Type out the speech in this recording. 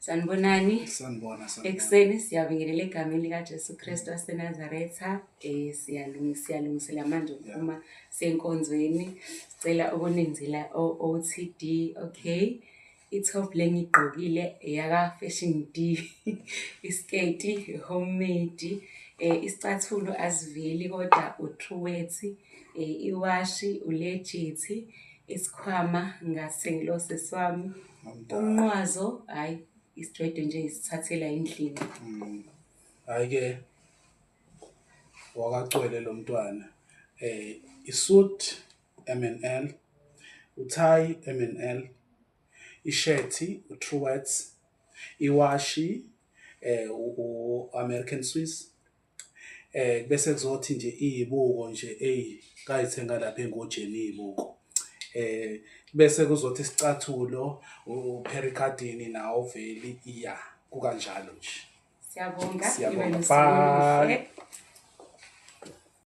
Sanibonani. Sanibona, sanibona. Ekuseni siyabingelela egameni likaJesu Kristu waseNazaretha. Siyalungisela manje ukuphuma senkonzweni. Sicela ukunenzela o-OTD, okay? I-top le engiyigqokile eyaka Fashion D. Isiketi homemade. Isicathulo asiveli kodwa uTruworths, iwashi uLegit, isikhwama ngasithengela usisi wami. Umnqwazo hhayi isidwedwe nje ngisithathela endlini. Hhayi-ke wakagcwele lo mntwana. I-suit M and L, uthayi M and L, ishethi uTruworths, iwashi u-American Swiss. Bese kuzothi nje iy'buko nje eyi ngay'thenga lapha eNgojeni iy'buko. Bese kuzothi isicathulo uPericardine nawo veli iya kukanjalo nje. Siyabonga, ibe Siyabonga. nosuku oluhle. Bye.